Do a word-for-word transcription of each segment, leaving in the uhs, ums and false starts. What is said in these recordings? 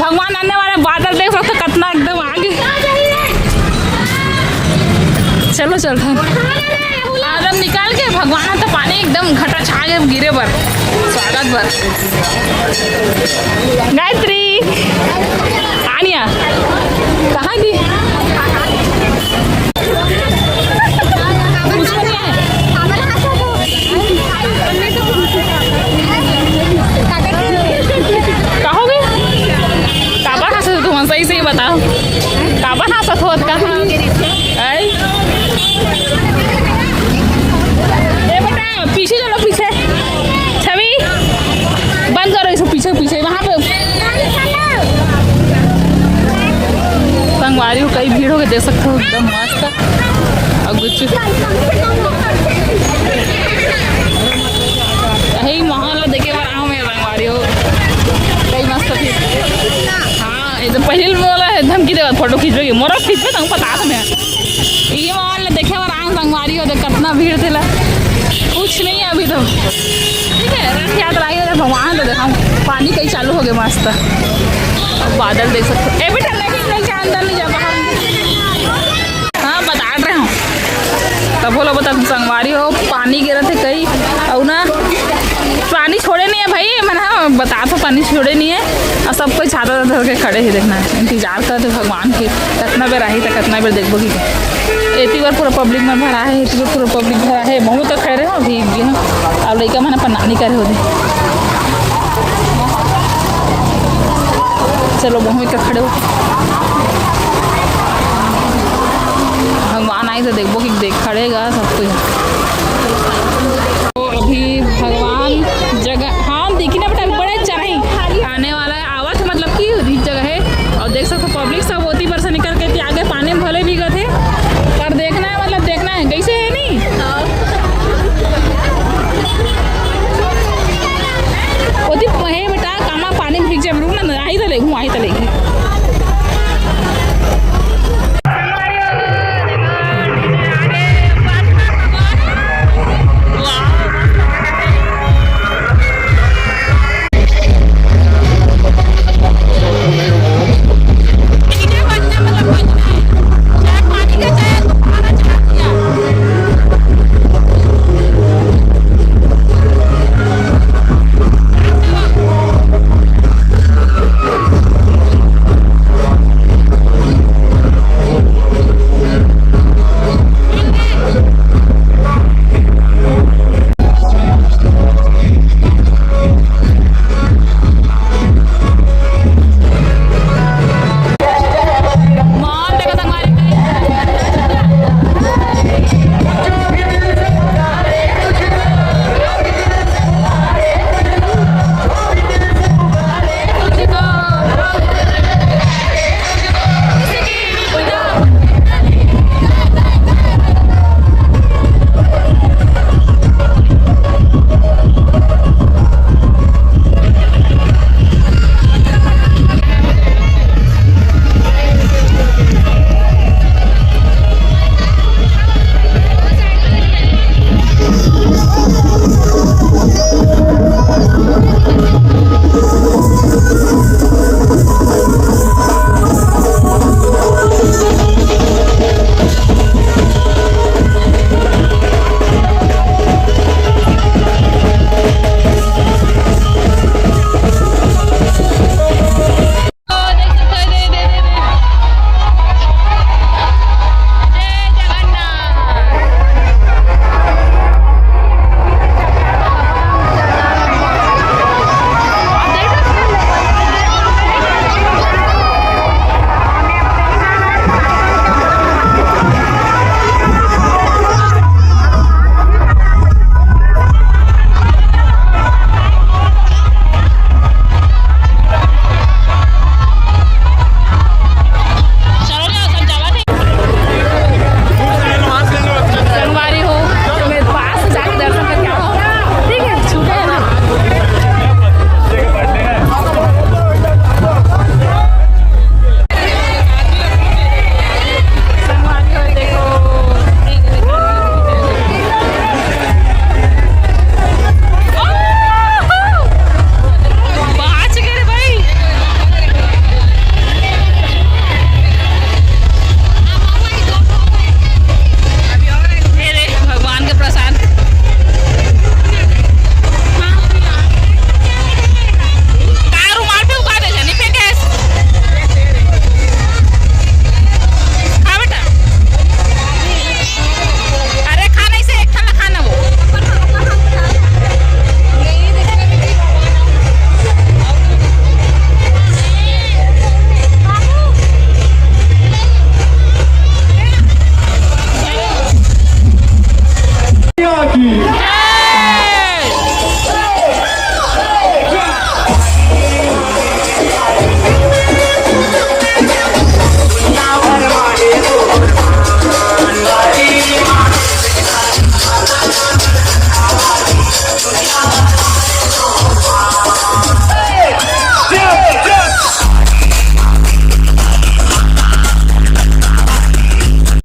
भगवान आने वाले, बादल देख सकथो कतना एकदम आगे। चलो चल, एकदम निकाल के भगवान ह तो पानी एकदम घटा छा के गिरे बर, स्वागत बर। गायत्री, आनिया, कहाँ दी? कहोगे? काबर हंसत हो तुम? सही सही बताओ, काबर हंसत हो? कहाँ? आई? ए बेटा, पीछे चलो, पीछे। छवि, बंद करो इसको, पीछे, पीछे, वहाँ पे। संगवारी हो, कई भीड़ हो गए, देख सकते हो, एकदम मस्त। और कुछ यही माहौल देखे बर आऊँ मैं, संगवारी हो, कई मस्त भी। हाँ, ये तो पहले मोला धमकी देवत, फोटो खींचबे की, मोरा खींचबे, तुम बता दो मैं। ये माहौल देखे बर आऊँ, संगवारी हो, देख कितना भीड़ थेला, कुछ नहीं है अभी तो। ठीक है, रथ यात्रा आई है, भगवान तो देखा, पानी कहीं चालू हो गया मस्त। अब बादल देख सकते हो। ए बेटा, नहीं, नहीं, जा अंदर नहीं जा, बाहर। हाँ, बता रहे हो। तब बोलो, बता, संगवारी हो, पानी गिरत हे कई, अउ ना, पानी छोड़े नहीं है भाई, मन, हाँ, बता तो, पानी छोड़े नहीं है। और सब कोई छाता धर के खड़े हे, देखना, इंतजार करत हे भगवान के, कतना बेर आही त कतना बेर देखबो की। एती बर पूरा पब्लिक मन भरा हे, एती बर पूरा पब्लिक भरा हे, बहुत तो खड़े हो अभी भी, हाँ। और लइका मन अपन नानी करे होते। चलो, बहुत तो खड़े हो। भगवान आई तो देखबो कि देख खड़ेगा सब कोई। तो अभी भगवान जगह, हाँ, देखी ना बेटा, अभी बड़े चढ़ाई आने वाला है, आवत है, मतलब कि रिच जगह है। और देख सकते हो, पब्लिक सब ओती पर से निकल के आगे पानी में भले भीगत है, पर देखना है, मतलब देखना है, कैसे है नहीं। ओती हे बेटा, कामा पानी में भीग जाए, रुक ना, आई तो ले, हूँ, आई तो ले। की।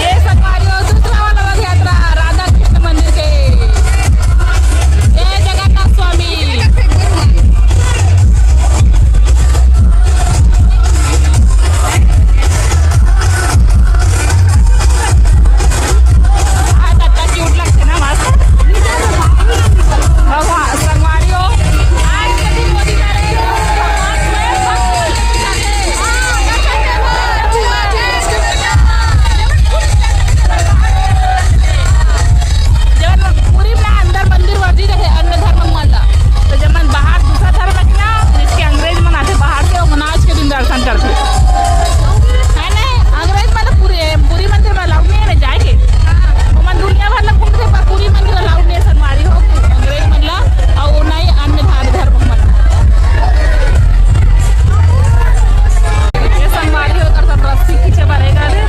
ये संगवारी हो, दूसरा वाला रथ यात्रा राधा कृष्ण मंदिर के। जय जगन्नाथ स्वामी। आज अतना cute लगथे ना, मस्त। भगवान, संगवारी हो, आज के दिन मोदी जा रहे हैं। जब पूरी में अंदर मंदिर वर्जित है, अन्य धर्म मन ला। तो जब मन बाहर दूसरा धर्म रखना, जिसके अंग्रेज मन आथे बाहर से, वो आज के दिन दर्शन करथे। है ना? अंग्रेज मन पूरी, पूरी मंदिर में allowed नहीं है ना जाए के। वो मन दुनिया भर ला घूमथे, पर पूरी मंदिर allowed नहीं है, संगवारी हो, अंग्रेज मन ला, और ना ही अन्य धर्म मन ला। ये संगवारी हो, ओकर सब रस्सी खींचे बर एक आदमी।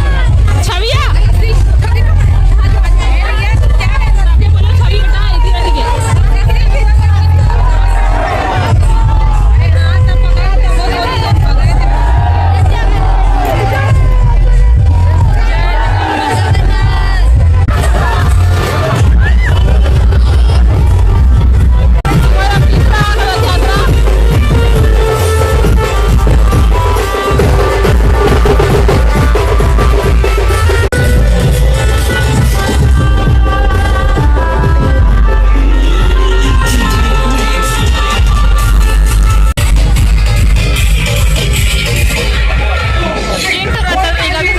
छविया।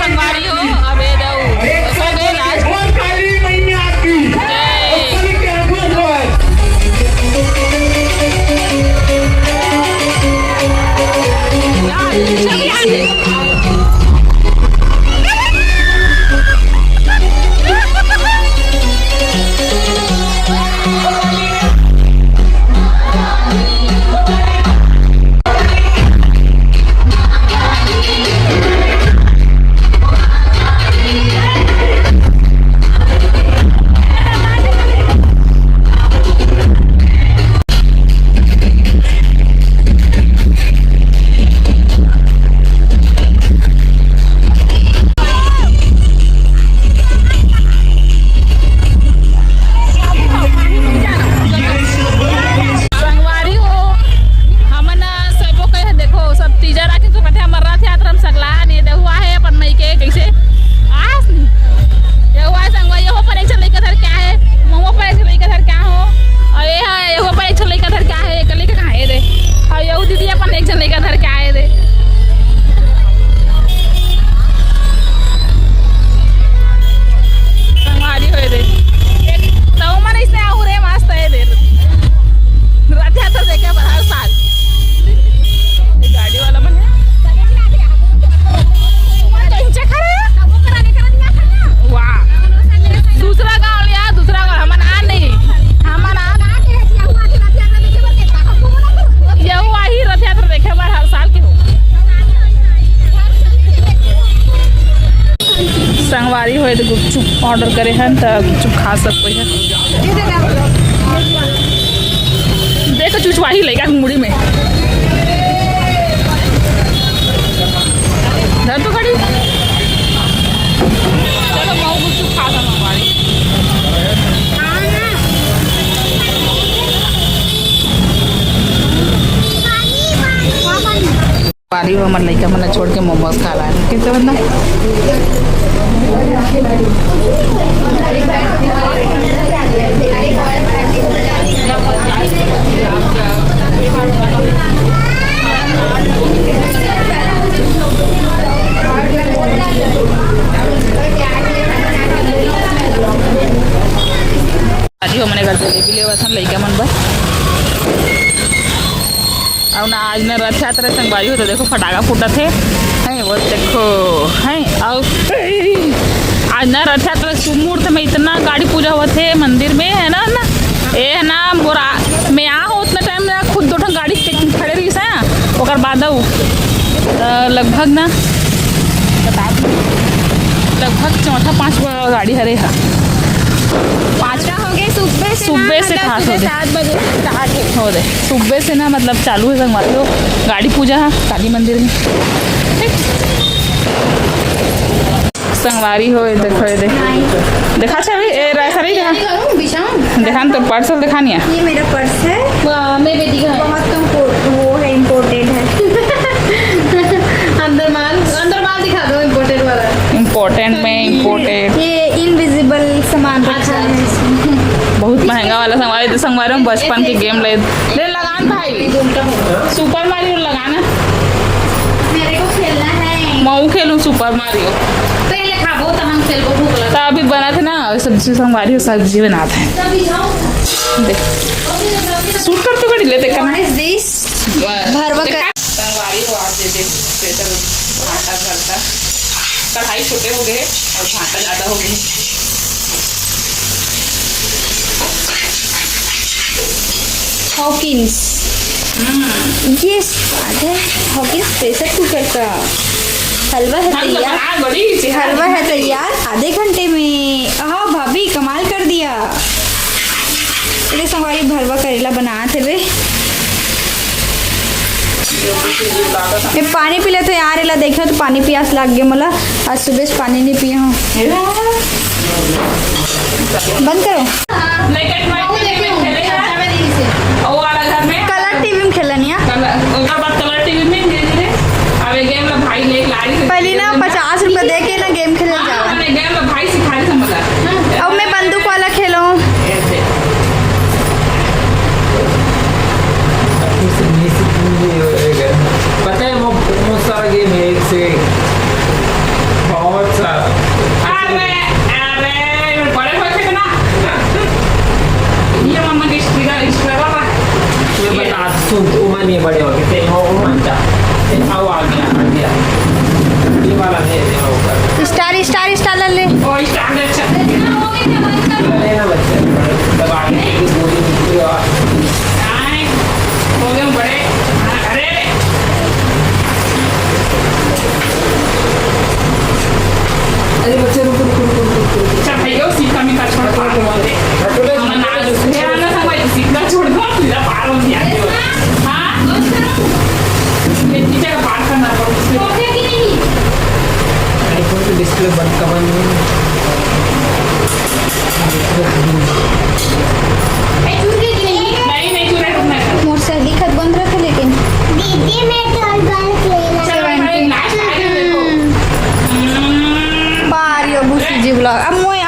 संगवारी हो, अब ये दऊ। हो गए लास्ट। बोल काली मैया की। जय। संगवारी हो, हमन सबो कहे, देखो, सब तीजा राखिन, तो कथे, हमर रथ यात्रा में सगला ने देहु आहे अपन मई के, कैसे आस नहीं। ये हुआ संगवारी, ये हो पर एक झन लइका धर के आहे, महुआ पर एक झन लइका धर के आहे हो, और ये है, ये हो पर एक झन लइका धर के आहे, एक लइका कहाँ है रे? और ये दीदी अपन एक झन लइका धर के आए रे। संगवारी होए रे। एक तो मन इसने आहू रे, मस्त है रे। रथ यात्रा देखे बर हर साल। ये गाड़ी वाला मन है। वाह। दूसरा गांव लिया, दूसरा गांव, हमन आ नहीं। हमन आ। यहू आही रथ यात्रा देखे बर हर साल के हो। संगवारी होए तो गुपचुप order करे हन, त गुपचुप खा सको है। देखो चुचवाही लइका के मुड़ी में। धर तो खड़ी। चलो, मऊ गुपचुप खा ला हमारी। पारी हमर लइका मन ला छोड़ के मोमोज खा ला। किसे मतलब? अभी हमने घर जलेबी लेवत हन लइका मन बर। अउ ना आज ना रथ यात्रा संगवारी हो, तो देखो फटाका फूटत हे, हैं, वो देखो, हैं, अउ आज ना रथयात्रा शुभ मुहूर्त में इतना गाड़ी पूजा होवत हे मंदिर में, है ना, ना? ए है ना, मोर आ, मैं आ हो उतना टाइम ना खुद दो ठन गाड़ी के खड़े रहिस हे, ओकर बाद अउ, त लगभग ना, लगभग चौथा पाँचवा गाड़ी हरे हा। पाँचवा हो गए, सुबह से ना, सुबह से मतलब था, सुबह सुबह। सात बजे से start है। हो दे, सुबह से ना, मतलब, चालू है संगवारी हो, गाड़ी पूजा है काली मंदिर में। ठीक। संगवारी हो, ये देखो, ये देख। देखा छवि, ए, ऐसा नहीं देखा। करूँ, बिछाऊँ? देखा ना, तो parcel दिखा नहीं है। ये मेरा पर्स है। वाह, मेरे बेटी का है। बहुत कम को-, वो है, इम्पोर्टेड है। अंदर माल, अंदर माल दिखा दो, इम्पोर्टेड वाला। इम्पोर्टेंट में इम्पोर्टेड। ये इनविजिबल सामान रखा अच्छा, है अच्छा। इसमें। बहुत महंगा वाला संगवारी, तो संगवारी हम बचपन के गेम ले, ले लगान भाई। सुपर मारियो लगाना। मेरे को खेलना है। मैं खेलूं सुपर मारियो। पहले खाबो तो हम खेलबो, भूख लगा। तो अभी बनाते ना सब्जी, संगवारी सब्जी बनाते हैं। तभी जाओ। देख। सूट कर तो कड़ी लेते करना। What is this? भरवा कर। संगवारी को आप दे दे, special भाटा भरता। कढ़ाई छोटे हो गए और भाटा ज्यादा हो गए। हॉकिंस। हम्म। ये स्वाद है हॉकिंस प्रेशर कुकर का। हलवा है हम तो तैयार। बना बड़ी से हलवा है तैयार आधे घंटे में। हाँ भाभी, कमाल कर दिया। अरे संगवारी, भरवा करेला बनात हेबे। मैं पानी पी लेते यार, एला देखियो तो पानी पियास लाग गया मोला। आज सुबह से पानी नहीं पिए हूँ। बंद करो। वो वाला घर में कलर टीवी में खेलनिया। कलर, ओकर बाद कलर टीवी में धीरे धीरे। अब ये गेम ला भाई लेके ला रही है। पहली ना पचास रुपए दे के ना गेम खेले हाँ, जावा। मैंने गेम ला भाई सिखा रही समझ आ। अब मैं बंदूक वाला खेलूं। ऐसे। अपनी से बेसिक नहीं होएगा। पता है, वो बहुत सारा गेम है, एक से एक। बहुत सारा। अरे, अरे, बड़े होते ना। ये मम्मा की हिस्ट्री का, हिस्ट्री का। मैं बता, सुन, तू मन ये बड़े हो गए, तेरे हो, वो मन जा। आओ, आ गया, आ गया। ये वाला है, ये ऊपर। स्टार, स्टार, स्टार ले ले। ओ, स्टार ले, अच्छा। लेना बच्चे, दबा के गोली निकली और आए, हो गए बड़े। अरे, अरे। अरे बच्चे, रुको, रुको, रुको, रुको, रुको। अच्छा, भैया, सीखा में का छोड़ पार हुआ थे। हटो, हटो, हम ना, हटो, मेरा ना समझ, सीखना छोड़ दो, मेरा पार हो गया। हाँ? ये चीज़ें का पार करना पड़ता है। अरे, कौन सा डिस्प्ले बंद, का बंद नहीं है? नहीं, नहीं, चूरा टूटना है। मोर सहेली खत बंद रखे लेकिन। दीदी, मैं तो हर बार खेला। चलो, भाई, लास्ट आ गया, देखो। हम्म। पार यो भूसी जी ब्लॉग। अब मोए